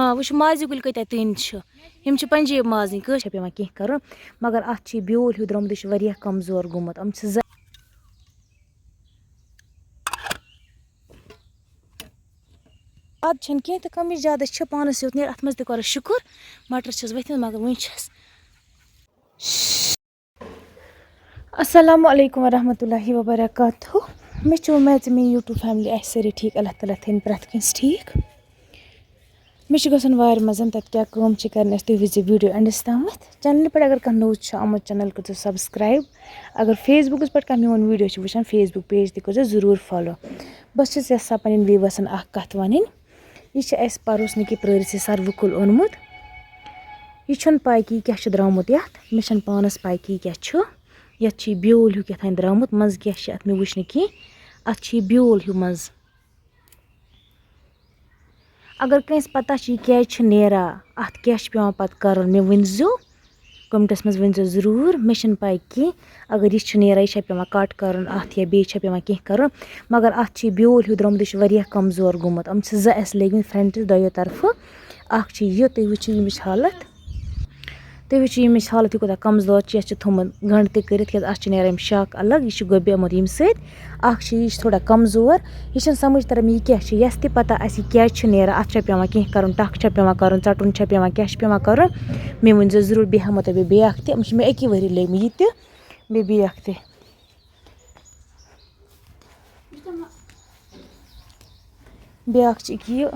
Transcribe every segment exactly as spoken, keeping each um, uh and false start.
آ، وٕچھ مازِ کُلۍ کۭتیٛاہ تٔنۍ چھِ۔ یِم چھِ پنجٲبۍ مازٕنۍ، کٲشِر پٮ۪وان کینٛہہ کَرُن۔ مگر اَتھ چھِ یہِ بیول ہیوٗ درٛامُت، یہِ چھُ واریاہ کمزور گوٚمُت۔ یِم چھِ زٕ۔ اَدٕ چھَنہٕ کینٛہہ تہٕ کَمٕے زیادٕ چھِ پانَس یوت نیرِ، اَتھ منٛز تہِ کَرو شُکُر۔ مَٹر چھَس ؤتھمٕژ، مگر وٕنہِ چھَس۔ السلام علیکم ورحمۃ اللہ وبرکاتہ۔ مےٚ چھِ اُمید زِ میٛٲنۍ YouTube family آسہِ سٲری ٹھیٖک، اللہ تعالیٰ تھٲیِن پرٛٮ۪تھ کٲنٛسہِ ٹھیٖک۔ مےٚ چھُ گژھُن وارِ منٛز، تَتہِ کیٛاہ کٲم چھِ کَرٕنۍ، اَسہِ تُہۍ وٕچھزِ video endس تامَتھ۔ Channelہِ پٮ۪ٹھ اگر کانٛہہ نوٚو چھُ آمُت، channel کٔرۍزیو subscribe۔ اگر Facebookس پٮ۪ٹھ کانٛہہ میون video چھُ وٕچھان، Facebook page تہِ کٔرۍزیو ضروٗر follow۔ بہٕ چھَس یَژھان پنٛنٮ۪ن viewersن اَکھ کَتھ وَنٕنۍ۔ یہِ چھُ اَسہِ پَروسنہٕ کہِ پرٛٲرِس یہِ سَروٕ کُل اوٚنمُت۔ یہِ چھُنہٕ پَے کہِ یہِ کیٛاہ چھُ درٛامُت یَتھ۔ مےٚ چھَنہٕ پانَس پَے کہِ یہِ کیٛاہ چھُ۔ یَتھ چھُ یہِ بیول ہیوٗ کیٛاہ تام درٛامُت، منٛزٕ کیٛاہ چھِ اَتھ مےٚ وٕچھ نہٕ کِہیٖنۍ۔ اَتھ چھُ یہِ بیول ہیوٗ منٛز۔ اگر کٲنٛسہِ پَتہ چھِ یہِ کیٛازِ چھُ نیران، اَتھ کیٛاہ چھُ پٮ۪وان پَتہٕ کَرُن، مےٚ ؤنۍزیو۔ Commentس منٛز ؤنۍزیو ضروٗر، مےٚ چھَنہٕ پَے کینٛہہ۔ اگر یہِ چھُ نیران، یہِ چھا پٮ۪وان cut کَرُن اَتھ یا بیٚیہِ چھا پٮ۪وان کینٛہہ کَرُن۔ مگر اَتھ چھِ یہِ بیول ہیوٗ درٛامُت، یہِ چھُ واریاہ کمزور گوٚمُت۔ یِم چھِ زٕ اَسہِ لٲگۍمٕتۍ frontس دۄیو طرفہٕ۔ اَکھ چھِ یہِ، تُہۍ وٕچھِو ییٚمِچ حالت۔ تُہۍ وٕچھِو ییٚمِچ حالت، یہِ کوٗتاہ کمزور چھُ۔ یَتھ چھِ تھوٚمُت گنٛڈ تہِ کٔرِتھ، کیٛازِ اَتھ چھِ نیران یِم شاخ الگ، یہِ چھُ گوٚبیومُت ییٚمہِ سۭتۍ۔ اَکھ چھِ یہِ، یہِ چھِ تھوڑا کمزور، یہِ چھِنہٕ سمجھ تران مےٚ یہِ کیٛاہ چھِ۔ یَس تہِ پتہ آسہِ یہِ کیٛازِ چھُ نیران، اَتھ چھا پٮ۪وان کینٛہہ کَرُن، ٹَکھ چھا پٮ۪وان کَرُن، ژَٹُن چھا پٮ۪وان، کیٛاہ چھُ پٮ۪وان کَرُن، مےٚ ؤنۍزیو ضروٗر۔ بیٚیہِ ہٮ۪مو تۄہہِ بہٕ بیٛاکھ تہِ، یِم چھِ مےٚ اَکی ؤری لٔگۍمٕتۍ، یہِ تہِ، بیٚیہِ بیٛاکھ تہِ۔ بیٛاکھ چھِ یہِ،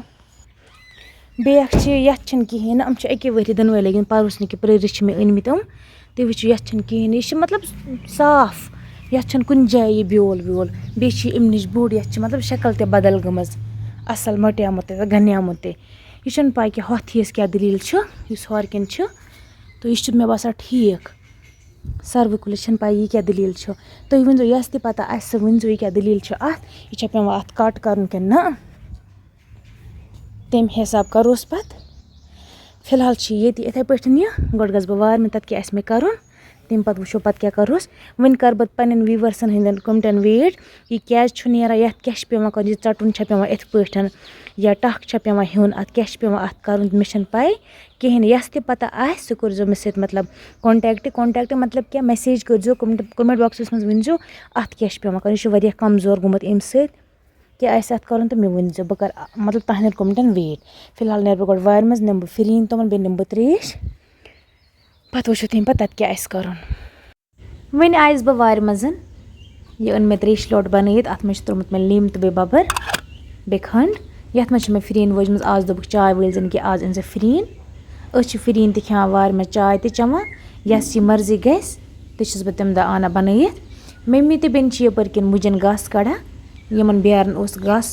بیٛاکھ چھِ، یَتھ چھِنہٕ کِہیٖنۍ نہٕ، یِم چھِ اَکی ؤری دۄنوَے لٔگۍ مٕتۍ، پَرُس نہٕ کہِ پرٛٲرِس چھِ مےٚ أنۍ مٕتۍ یِم۔ تُہۍ وٕچھِو، یَتھ چھِنہٕ کِہیٖنۍ نہٕ، یہِ چھِ مطلب صاف، یَتھ چھِنہٕ کُنہِ جایہِ یہِ بیول ویول۔ بیٚیہِ چھِ یہِ اَمہِ نِش بوٚڑ، یَتھ چھِ مطلب شکل تہِ بدل گٔمٕژ، اَصٕل مۄٹیمُت تہِ تہٕ گَنیمُت تہِ۔ یہِ چھُنہٕ پَے کہِ ہۄتھ ہِیَس کیٛاہ دٔلیٖل چھِ، یُس ہورٕ کِنۍ چھُ، تہٕ یہِ چھُ مےٚ باسان ٹھیٖک۔ سَروٕ کُلِس چھَنہٕ پَے یہِ کیٛاہ دٔلیٖل چھُ۔ تُہۍ ؤنۍزیو، یَس تہِ پَتہ آسہِ، سُہ ؤنۍزیو یہِ کیٛاہ دٔلیٖل چھِ اَتھ، یہِ چھا پٮ۪وان اَتھ cut کَرُن کِنہٕ نہ؟ تَمہِ حِساب کَروس پَتہٕ۔ فِلحال چھِ ییٚتہِ یِتھَے پٲٹھۍ یہِ، گۄڈٕ گژھٕ بہٕ وارِ منٛز، تَتہِ کیٛاہ آسہِ مےٚ کَرُن، تَمہِ پَتہٕ وٕچھو پَتہٕ کیٛاہ کَروس۔ وۄنۍ کَرٕ بہٕ پنٛنٮ۪ن viewersن ہِنٛدٮ۪ن commentن wait، یہِ کیٛازِ چھُ نیران، یَتھ کیٛاہ چھِ پٮ۪وان کَرُن، یہِ ژَٹُن چھا پٮ۪وان یِتھ پٲٹھۍ یا ٹَکھ چھا پٮ۪وان ہیوٚن، اَتھ کیٛاہ چھِ پٮ۪وان اَتھ کَرُن، مےٚ چھَنہٕ پَے کِہیٖنۍ۔ یَس تہِ پَتہ آسہِ، سُہ کٔرۍزیو مےٚ سۭتۍ، مطلب، contact، contact مطلب کیٛاہ، message کٔرۍزیو، comment، comment boxس منٛز ؤنۍزیو، اَتھ کیٛاہ چھِ پٮ۪وان کَرُن، یہِ چھُ واریاہ کمزور گوٚمُت اَمہِ سۭتۍ۔ کیٛاہ آسہِ اَتھ کَرُن تہٕ مےٚ ؤنۍزیو، بہٕ کَرٕ، مطلب، تُہٕنٛدٮ۪ن commentن wait۔ فِلحال نیرٕ بہٕ گۄڈٕ وارِ منٛز، نِمہٕ بہٕ فِرِنۍ تِمَن، بیٚیہِ نِمہٕ بہٕ ترٛیش، پَتہٕ وٕچھو تَمہِ پَتہٕ تَتہِ کیٛاہ آسہِ کَرُن۔ وۄنۍ آیَس بہٕ وارِ منٛز۔ یہِ أنۍ مےٚ ترٛیشہِ لوٹہٕ بَنٲیِتھ۔ اَتھ منٛز چھُ ترٛوومُت مےٚ لیٚمب تہٕ بیٚیہِ بَبٕر، بیٚیہِ کھَنٛڈ۔ یَتھ منٛز چھِ مےٚ فِرِنۍ وٲجمٕژ۔ آز دوٚپُکھ، چاے وٲلۍ زَن کہِ آز أنۍ زِ فِرِنۍ۔ أسۍ چھِ فِرِنۍ تہِ کھٮ۪وان وارِ منٛز، چاے تہِ چٮ۪وان۔ یَس یہِ مرضی گژھِ، تہِ چھَس بہٕ تَمہِ دۄہ اَنان بَنٲیِتھ۔ مٔمی تہٕ بیٚنہِ چھِ یَپٲرۍ کِنۍ مُجَن گاسہٕ کَڑان، یِمَن بیرَن اوس گاسہٕ،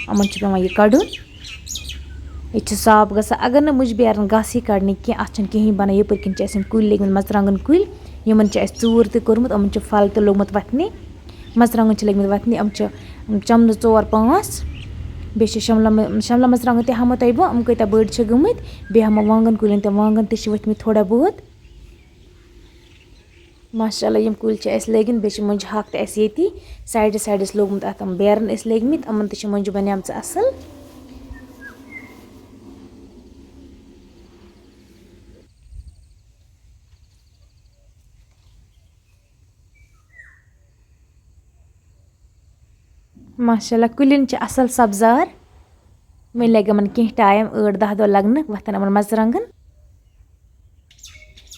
یِمَن چھُ پٮ۪وان یہِ کَڑُن۔ ییٚتہِ چھِ صاف گژھان۔ اگر نہٕ مُجہِ بیرَن گاسہٕ یی کَڑنہٕ کینٛہہ، اَتھ چھِنہٕ کِہیٖنۍ بَنان۔ یَپٲرۍ کِنۍ چھِ اَسہِ یِم کُلۍ لٔگۍ مٕتۍ، مَرژٕوانٛگَن کُلۍ، یِمَن چھِ اَسہِ ژوٗر تہِ کوٚرمُت، یِمَن چھُ پھل تہِ لوٚگمُت وَتھنہِ۔ مَرژٕوانٛگَن چھِ لٔگۍ مٕتۍ وَتھنہِ، یِم چھِ چَمنہٕ ژور پانٛژھ۔ بیٚیہِ چھِ شِملہ مَ-، شِملہ مَرژٕوانٛگَن تہِ ہٮ۪مو تۄہہِ بہٕ، یِم کۭتیٛاہ بٔڑۍ چھِ گٔمٕتۍ۔ بیٚیہِ ہٮ۪مو وانٛگَن کُلٮ۪ن تہِ، وانٛگَن تہِ چھِ ؤتھۍ مٕتۍ تھوڑا بہت۔ ماشاء اللہ، یِم کُلۍ چھِ اَسہِ لٲگِتھ، بیٚیہِ چھِ مُجہِ ہاکھ تہِ اَسہِ ییٚتی سایڈَس سایڈَس لوگمُت، اَتھ یِم بیرَن ٲسۍ لٲگمٕتۍ، یِمَن تہِ چھِ مُجہِ بَنیمژٕ اَصٕل۔ ماشاء اللہ، کُلٮ۪ن چھِ اَصٕل سبزار۔ وۄنۍ لَگہِ یِمَن کینٛہہ time، ٲٹھ دَہ دۄہ لَگنَکھ وۄتھَن یِمَن مَرژٕوانٛگَن۔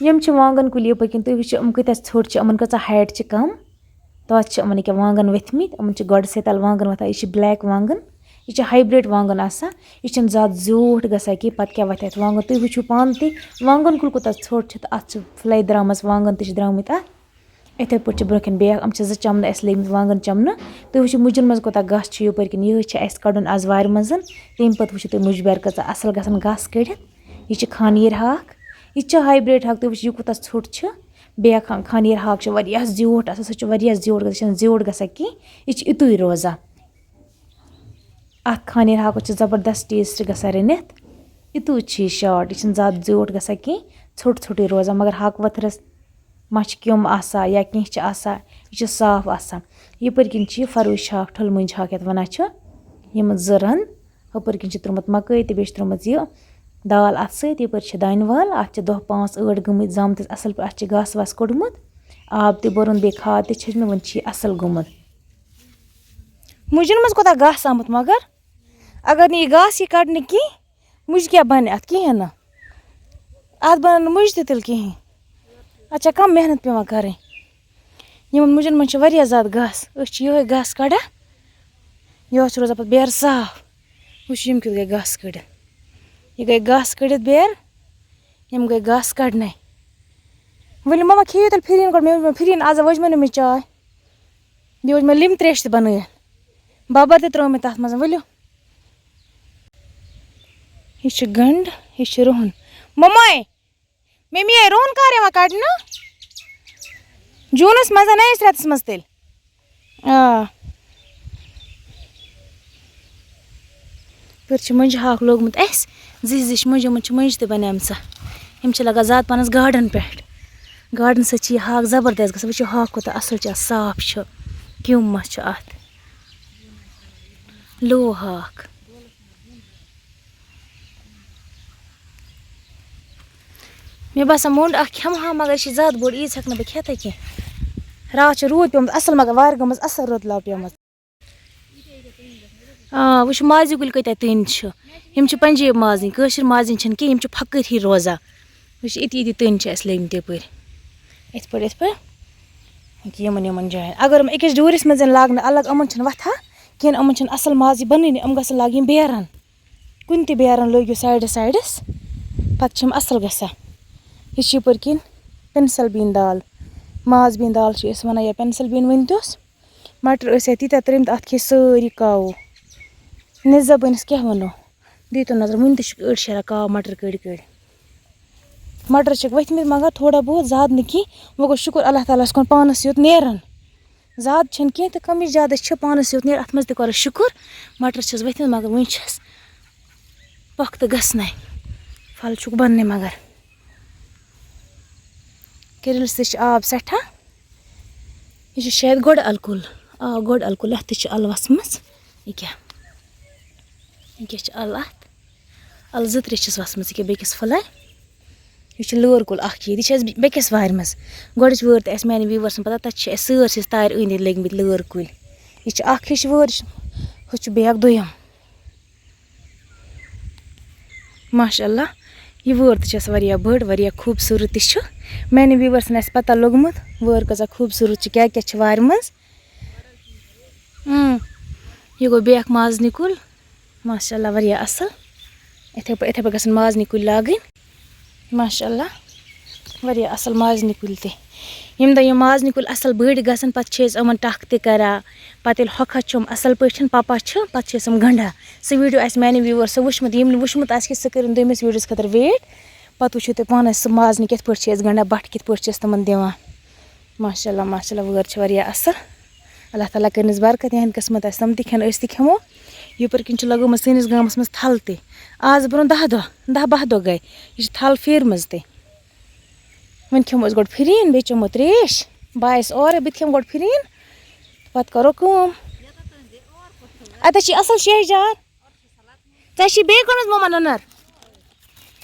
یِم چھِ وانٛگَن کُلۍ یَپٲرۍ کِنۍ، تُہۍ وٕچھِو یِم کۭتیٛاہ ژھوٚٹ چھِ، یِمَن کۭژاہ height چھِ کَم۔ توتہِ چھِ یِمَن ییٚکیٛاہ وانٛگَن ؤتھۍ مٕتۍ، یِمَن چھِ گۄڈٕ سۭتۍ تَلہٕ وانٛگَن وۄتھان۔ یہِ چھِ black وانٛگَن، یہِ چھِ hybrid وانٛگَن آسان، یہِ چھِنہٕ زیادٕ زیوٗٹھ گژھان کینٛہہ۔ پَتہٕ کیٛاہ وۄتھِ اَتھ وانٛگَن، تُہۍ وٕچھِو پانہٕ تہِ وانٛگَن کُل کوٗتاہ ژھوٚٹ چھُ تہٕ اَتھ چھِ پھٕلے درٛامٕژ، وانٛگَن تہِ چھِ درٛامٕتۍ اَتھ۔ یِتھَے پٲٹھۍ چھِ برٛونٛہہ کَنہِ بیٛاکھ، یِم چھِ زٕ چَمنہٕ اَسہِ لٔگۍ مٕتۍ وانٛگَن چَمنہٕ۔ تُہۍ وٕچھِو مُجَن منٛز کوٗتاہ گاسہٕ چھُ یَپٲرۍ کِنۍ، یِہوٚے چھِ اَسہِ کَڑُن آز وارِ منٛز۔ تَمہِ پَتہٕ وٕچھِو تُہۍ مُجہِ بیرٕ کۭژاہ اَصٕل گژھن گاسہٕ کٔڑِتھ۔ یہِ چھِ خانیٲرۍ ہاکھ، یہِ تہِ چھِ hybrid ہاکھ۔ تُہۍ وٕچھِو یہِ کوٗتاہ ژھوٚٹ چھُ۔ بیٛاکھ ہا-، خانیٲرۍ ہاکھ چھُ واریاہ زیوٗٹھ آسان، سُہ چھُ واریاہ زیوٗٹھ گژھان، یہِ چھَنہٕ زیوٗٹھ گژھان کینٛہہ، یہِ چھِ یِتُے روزان۔ اَتھ خانیٲرۍ ہاکَس چھِ زبردست taste گژھان رٔنِتھ۔ یِتُے چھِ یہِ short، یہِ چھِنہٕ زیادٕ زیوٗٹھ گژھان کینٛہہ، ژھوٚٹ ژھوٚٹُے روزان، مگر ہاکہٕ ؤتھرَس ما چھِ کیوٚم آسان یا کینٛہہ چھِ آسان، یہِ چھِ صاف آسان۔ یَپٲرۍ کِنۍ چھِ یہِ فروٗشہِ ہاکھ، ٹھوٚلہٕ مۄنٛجہِ ہاکھ یَتھ وَنان چھِ، یِم زٕ رَن۔ ہُپٲرۍ کِنۍ چھِ ترٛوومُت مَکٲے تہٕ بیٚیہِ چھِ ترٛوومُت یہِ دال اَتھ سۭتۍ، یَپٲرۍ چھِ دانہِ وَل، اَتھ چھِ دَہ پانٛژھ ٲٹھ گٔمٕتۍ زامتِس اَصٕل پٲٹھۍ، اَتھ چھِ گاسہٕ واسہٕ کوٚڑمُت، آب تہِ بوٚرُن، بیٚیہِ کھاد تہِ چھٔجمٕژ، وۄنۍ چھِ یہِ اَصٕل گوٚمُت۔ مُجَن منٛز کوٗتاہ گاسہٕ آمُت مگر، اگر نہٕ یہِ گاسہٕ یی کَڑنہٕ کِہیٖنۍ، مُجہِ کیٛاہ بَنہِ اَتھ؟ کِہیٖنۍ نہٕ، اَتھ بَنَن نہٕ مُجہِ تہِ تیٚلہِ کِہیٖنۍ۔ اَتھ چھےٚ کَم محنت پٮ۪وان کَرٕنۍ۔ یِمَن مُجَن منٛز چھِ واریاہ زیادٕ گاسہٕ، أسۍ چھِ یِہوٚے گاسہٕ کَڑان، یِہوٚے چھِ روزان پَتہٕ بیرٕ صاف۔ وٕچھ یِم کیُتھ گٔے گاسہٕ کٔڑِتھ، یہِ گٔے گاسہٕ کٔڑِتھ بیرٕ، یِم گٔے گاسہٕ کَڑنَے۔ ؤلِو ماما کھیٚیِو تیٚلہِ فِرِن گۄڈٕ، مےٚ وٕچھ مےٚ فِرِن آز وٕچھ مےٚ نہٕ مےٚ چاے، بیٚیہِ وٕچھ مےٚ لیٚمبۍ ترٛیش تہِ بَنٲیِتھ، بَبَر تہِ ترٛٲو مےٚ تَتھ منٛز، ؤلِو۔ یہِ چھُ گَنٛڈٕ، یہِ چھُ رُہُن۔ مَمٲے، مےٚ مِیے رُہُن کَر یِوان کَڑنہٕ؟ جوٗنَس منٛز ہا، نٔیِس رٮ۪تَس منٛز تیٚلہِ؟ آ۔ یَپٲرۍ چھِ مٔنٛزۍ ہاکھ لوگمُت اَسہِ، زِچھِ زِچھِ مٔنٛزۍ، یِمَن چھِ مٔنٛزۍ تہِ بَنیمژٕ۔ یِم چھِ لَگان زیادٕ پَہنَس گاڈَن پٮ۪ٹھ۔ گاڈَن سۭتۍ چھِ یہِ ہاکھ زَبردَست گژھان۔ وٕچھِو ہاکھ کوٗتاہ اَصٕل چھُ، صاف چھُ، کیوٚم ما چھُ اَتھ۔ لوو ہاکھ۔ مےٚ باسان مۄنٛڈ اَکھ کھٮ۪مہٕ ہا، مگر یہِ چھِ زیادٕ بوٚڑ، ییٖژ ہٮ۪کہٕ نہٕ بہٕ کھٮ۪تھٕے کینٛہہ۔ راتھ چھُ روٗد پیوٚمُت اَصٕل، مگر وارِ گٔمٕژ اَصٕل رٕد لَو پیمٕژ۔ آ، وٕچھ مازِ کُلۍ کۭتیٛاہ تٔنۍ چھِ۔ یِم چھِ پنٛجٲبۍ مازٕنۍ، کٲشِر مازٕنۍ چھِنہٕ کینٛہہ، یِم چھِ پھَکٕرۍ ہی روزان۔ وٕچھ، أتی أتی تٔنۍ چھِ اَسہِ لٔگۍمٕتۍ یَپٲرۍ۔ یِتھ پٲٹھۍ، یِتھ پٲٹھۍ۔ یِکہِ یِمَن، یِمَن جایَن۔ اگر یِم أکِس ڈوٗرِس منٛز یِن لاگنہٕ الگ، یِمَن چھِنہٕ وۄتھان کِہیٖنۍ، یِمَن چھِنہٕ اَصٕل مازٕے بَنٲنی، یِم گژھن لاگٕنۍ بیرَن۔ کُنہِ تہِ بیرَن لٲگِو سایڈَس سایڈَس، پَتہٕ چھِ یِم اَصٕل گژھان۔ یہِ چھِ یَپٲرۍ کِنۍ pencil bean دال، ماز bean دال چھِ أسۍ وَنان یا pencil bean ؤنۍ تِس۔ مَٹر ٲسۍ اَتہِ تیٖتیٛاہ ترٛٲمٕتۍ، اَتھ کھے سٲری کاوو۔ نِزا بٔنِس کیٛاہ وَنو؟ دیٖتو نظر، وٕنہِ تہِ چھِ أڑۍ شیران کاو مَٹر کٔڑۍ کٔڑۍ۔ مَٹر چھِکھ ؤتھمٕتۍ مگر تھوڑا بہت، زیادٕ نہٕ کینٛہہ۔ وۄنۍ گوٚو شُکُر اللہ تعالیٰ ہَس کُن، پانَس یوت نیران۔ زیادٕ چھِنہٕ کینٛہہ تہٕ کَمٕے زیادٕ چھِ پانَس یوت نیران، اَتھ منٛز تہِ کَرو شُکُر۔ مَٹر چھِس ؤتھمٕتۍ مگر وٕنہِ چھِس پۄختہٕ گژھنَے، پھل چھُکھ بَننَے مگر۔ کِرِلِس تہِ چھِ آب سٮ۪ٹھاہ۔ یہِ چھُ شاید گۄڈٕ اَلہٕ کُل۔ آ، گۄڈٕ اَلہٕ کُل، یَتھ تہِ چھِ اَلہٕ وَسمٕژ۔ یہِ کیٛاہ؟ یہِ کیٛاہ چھِ اَلہٕ اَتھ؟ اَلہٕ زٕ ترٛےٚ چھِس وَسمٕژ یہِ کیٛاہ بیٚکِس پھٕلَے۔ یہِ چھُ لٲر کُل اَکھ ییٚتہِ۔ یہِ چھِ اَسہِ بیٚکِس وارِ منٛز۔ گۄڈٕچ وٲر تہِ آسہِ میٛانٮ۪ن viewersن پَتہ، تَتہِ چھِ اَسہِ سٲرسٕے تارِ أنٛدۍ أنٛدۍ لٔگۍ مٕتۍ لٲر کُلۍ۔ یہِ چھِ اَکھ ہِش وٲر، ہُہ چھُ بیٛاکھ دوٚیِم۔ ماشاء اللہ، یہِ وٲر تہِ چھَس واریاہ بٔڑ، واریاہ خوٗبصوٗرت تہِ چھُ۔ میٛانٮ۪ن viewersن آسہِ پَتہ لوٚگمُت، وٲر کۭژاہ خوٗبصوٗرت چھِ، کیٛاہ کیٛاہ چھِ وارِ منٛز۔ اۭں، یہِ گوٚو بیٛاکھ مازنہِ کُل۔ ماشاء اللہ، واریاہ اَصٕل۔ یِتھَے پٲ-، یِتھَے پٲٹھۍ گژھن مازنہِ کُلۍ لاگٕنۍ۔ ماشاء اللہ، واریاہ اَصٕل مازنہِ کُلۍ تہِ۔ ییٚمہِ دۄہ یِم مازنہِ کُلۍ اَصٕل بٔڑۍ گژھن، پَتہٕ چھِ أسۍ یِمَن ٹَکھ تہِ کَران۔ پَتہٕ ییٚلہِ ہۄکھان چھِ یِم اَصٕل پٲٹھۍ، پَپان چھِ، پَتہٕ چھِ أسۍ یِم گَنٛڈان۔ سُہ video آسہِ میٛانہِ viewersو وٕچھمُت، ییٚمۍ نہٕ وٕچھمُت آسہِ کِہیٖنۍ، سُہ کٔرِن دوٚیمِس videoس خٲطرٕ wait۔ پَتہٕ وٕچھِو تُہۍ پانَے سُہ مازنہِ کِتھ پٲٹھۍ چھِ أسۍ گَنٛڈان، بَٹھ کِتھ پٲٹھۍ چھِ أسۍ تِمَن دِوان۔ ماشاء اللہ، ماشاء اللہ، وٲر چھِ واریاہ اَصٕل۔ اللہ تعالیٰ کٔرنَس برکت، یِہٕنٛدِ قٕسمت آسہِ تِم تہِ کھٮ۪ن، أسۍ تہِ کھٮ۪مو۔ یَپٲرۍ کِنۍ چھِ لَگٲومٕژ سٲنِس گامَس منٛز تھَل تہِ۔ آز برٛونٛہہ دَہ دۄہ، دَہ باہ دۄہ گٔے، یہِ چھِ تھَل پھیٖرمٕژ تہِ۔ وۄنۍ کھٮ۪مو أسۍ گۄڈٕ فِرِن، بیٚیہِ چٮ۪مو ترٛیش۔ بہٕ آیَس اورَے، بہٕ تہِ کھٮ۪مہٕ گۄڈٕ فِرِن، پَتہٕ کَرو کٲم۔ اَتٮ۪تھ چھِ اَصٕل شیہجار۔ ژےٚ چھِ بیٚیہِ کٔڑمٕژ مَما نُنَر؟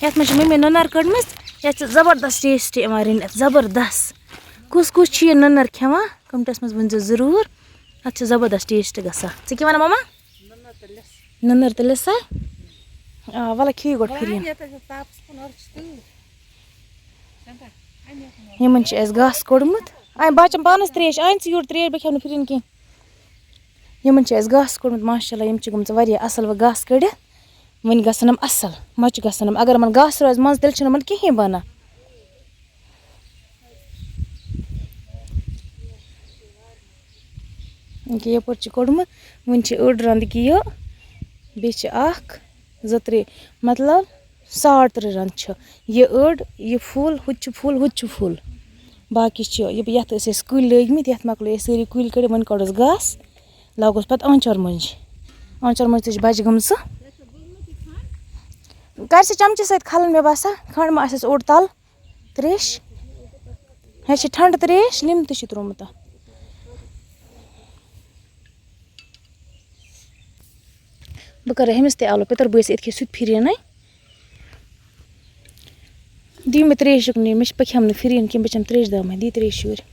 یَتھ منٛز چھِ مٔمی نُنَر کٔڑمٕژ۔ یَتھ چھِ زبردست taste یِوان رٔنِتھ، زبردست۔ کُس کُس چھِ یہِ نُنَر کھٮ۪وان؟ commentsَس منٛز ؤنۍزیو ضروٗر۔ اَتھ چھِ زبردست taste گژھان۔ ژٕ کیٛاہ وَنان مَما؟ نُنَر تہٕ لِسا؟ آ، وَلہٕ کھیٚیِو گۄڈٕ فِرِن۔ یِمَن چھِ اَسہِ گاسہٕ کوٚڑمُت۔ اَمہِ بہٕ چَمہٕ پانَس ترٛیش۔ اَن ژٕ یورٕ ترٛیش، بہٕ کھٮ۪مہٕ نہٕ فِرِن کینٛہہ۔ یِمَن چھِ اَسہِ گاسہٕ کوٚڑمُت، ماشاء اللہ، یِم چھِ گٔمژٕ واریاہ اَصٕل وۄنۍ گاسہٕ کٔڑِتھ۔ وۄنۍ گژھن یِم اَصٕل، مۄچہِ گژھن یِم۔ اگر یِمَن گاسہٕ روزِ منٛز، تیٚلہِ چھُنہٕ یِمَن کِہیٖنۍ بَنان۔ ییٚکیٛاہ یَپٲرۍ چھِ کوٚڑمُت، وٕنہِ چھِ أڑ رَنٛد ییٚکیٛاہ یہِ، بیٚیہِ چھِ اَکھ، زٕ، ترٛےٚ، مطلب، ساڑ ترٛےٚ رَنٛد چھِ۔ یہِ أڑ، یہِ full، ہُہ تہِ چھُ full، ہُہ تہِ چھُ full۔ باقٕے چھِ یہِ، یَتھ ٲسۍ اَسہِ کُلۍ لٲگۍ مٕتۍ، یَتھ مۄکلٲے اَسہِ سٲری کُلۍ کٔڑِتھ، وۄنۍ کَڑوس گاسہٕ، لاگوس پَتہٕ آنٛچار مۄنٛجہِ۔ آنٛچار مۄنٛجہِ تہِ چھِ بَجہِ گٔمژٕ۔ کَر سا چَمچہِ سۭتۍ کھَلَن، مےٚ باسان، کھَنٛڈ ما آسٮ۪س اوٚڑ تَل۔ ترٛیش۔ ہے، چھِ ٹھنٛڈٕ ترٛیش، لیٚمبۍ تہِ چھِ ترٛوومُت اَتھ۔ بہٕ کَرٕ ہُمِس تہِ آلو پِتٕر بٲیِس یِتھ کٔنۍ سُہ تہِ پھِرِنَے۔ دِیِو مےٚ ترٛیش یُکنُے، مےٚ چھِ پٔکۍ ہم نہٕ پھِرِن کینٛہہ، بہٕ چٮ۪مہٕ ترٛیش دامہ، دِ ترٛیش یورٕ۔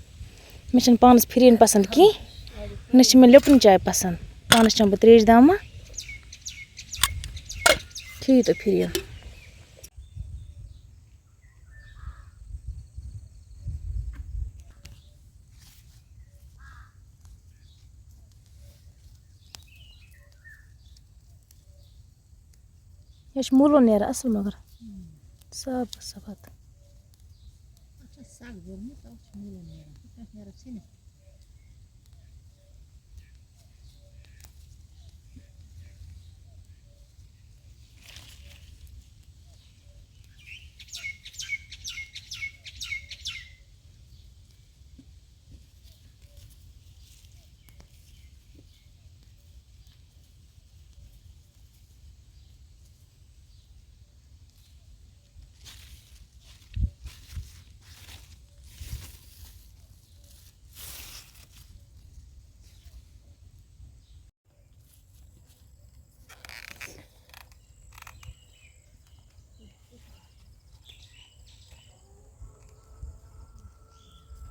مےٚ چھَنہٕ پانَس پھِرِن پَسنٛد کینٛہہ، نہ چھِ مےٚ لِپٹَن چاے پَسنٛد، پانَس چٮ۪مہٕ بہٕ ترٛیش دامہ۔ کھیٚیِو تُہۍ پھِرِن۔ یہِ چھُ مُلُن نیران اَصٕل، مگر صاف گژھان پَتہٕ۔ اَتھ چھُ سَگ ووٚمُت، تَتھ چھُ مُلُن نیران، ہُتھ کَنۍ نیران ژھیٚنِتھ۔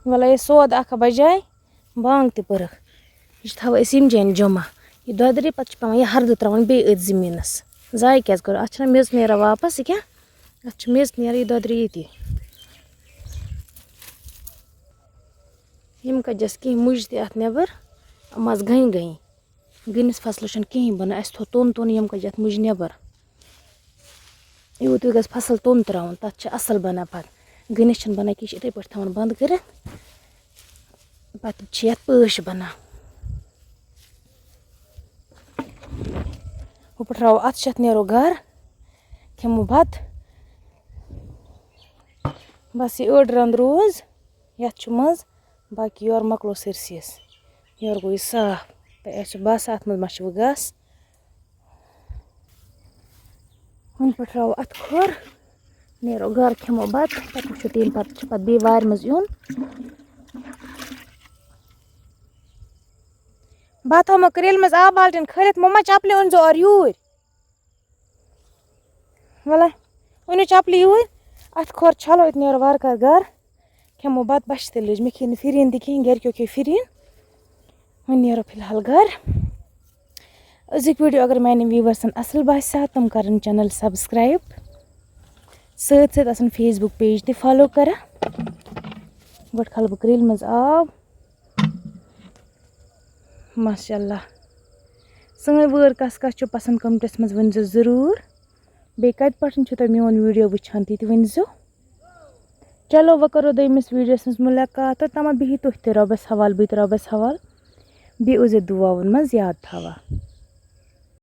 وَلہٕ یہِ سودا اَکھ بَجاے۔ بانٛگ تہِ پٔرٕکھ۔ یہِ چھِ تھاوان أسۍ ییٚمہِ جایہِ جمع۔ یہِ دۄدرِ، پَتہٕ چھِ پٮ۪وان یہِ ہَردٕ ترٛاوُن بیٚیہِ أتھۍ زٔمیٖنَس۔ ضایع کیٛازِ کَرُن؟ اَتھ چھِنہ میٚژ نیران واپَس، یہِ کیٛاہ؟ اَتھ چھِ میٚژ نیران، یہِ دۄدرِ ییٚتی۔ یِم کَجَس کینٛہہ مُجہِ تہِ اَتھ نٮ۪بَر، یِم آسہٕ گٔنۍ گٔنۍ۔ گٔنِس فصلَس چھُنہٕ کِہیٖنۍ بَنان۔ اَسہِ تھوٚو توٚن توٚن، یِم کَجہِ اَتھ مُجہِ نٮ۪بَر۔ یوٗت یوٗت گژھِ فصل توٚن ترٛاوُن، تَتھ چھِ اَصٕل بَنان پَتہٕ۔ گٔنِس چھِنہٕ بَنان کینٛہہ، یہِ چھِ یِتھَے پٲٹھۍ تھاوُن بنٛد کٔرِتھ۔ پَتہٕ چھِ یَتھ پٲش بَنان۔ ہُہ پٲٹھۍ ترٛاوو اَتھ، چھِ اَتھ نیرو گَرٕ، کھٮ۪مو بَتہٕ۔ بَس یہِ أڑ رَنٛد روٗز یَتھ چھُ منٛز، باقٕے یورٕ مۄکلو سٲرسٕے۔ یورٕ گوٚو یہِ صاف۔ تۄہہِ آسِوٕ باسان اَتھ منٛز ما چھِ وۄنۍ گاسہٕ۔ وۄنۍ پٮ۪ٹھ ترٛاوو اَتھ کھۄر، نیرو گَرٕ، کھٮ۪مو بَتہٕ، پَتہٕ وٕچھو تَمہِ پَتہٕ چھُ پَتہٕ بیٚیہِ وارِ منٛز یُن۔ بہٕ تھاومو کرٛیلہِ منٛز آب بالٹیٖن کھٲلِتھ، مما چَپلہِ أنۍزیو اورٕ یوٗرۍ۔ وَلہ، أنِو چَپلہِ یوٗرۍ، اَتھ کھۄر چھَلو أتۍ، نیرو وارٕ کارٕ گَرٕ۔ کھٮ۪مو بَتہٕ، بَچھِ تہِ لٔج، مےٚ کھیٚیہِ نہٕ فِرِن تہِ کِہیٖنۍ، گَرِکیو کھیٚیہِ فِرِن۔ وۄنۍ نیرو فِلحال گَرٕ۔ أزِکۍ ویٖڈیو اگر میٛانٮ۪ن ویٖوَرسَن اَصٕل باسہِ ہا، تِم کَرَن channel subscribe، سۭتۍ سۭتۍ آسَن Facebook page تہِ follow کَران۔ گۄڈٕ کھالہٕ بہٕ کرٛیلہِ منٛز آب۔ ماشاء اللہ۔ سٲنۍ وٲر کَس کَس چھِ پَسنٛد، comments منٛز ؤنۍزیو ضروٗر۔ بیٚیہِ کَتہِ پٮ۪ٹھ چھُو تُہۍ میون ویٖڈیو وٕچھان، تہِ تہِ ؤنۍزیو۔ چلو، وۄنۍ کَرو دوٚیمِس ویٖڈیوَس منٛز مُلاقات۔ توٚتام بِہِو تُہۍ تہِ رۄبَس حوال، بہٕ تہِ رۄبَس حوال۔ بیٚیہِ ٲسۍزیو دُعاوَن منٛز یاد تھاوان۔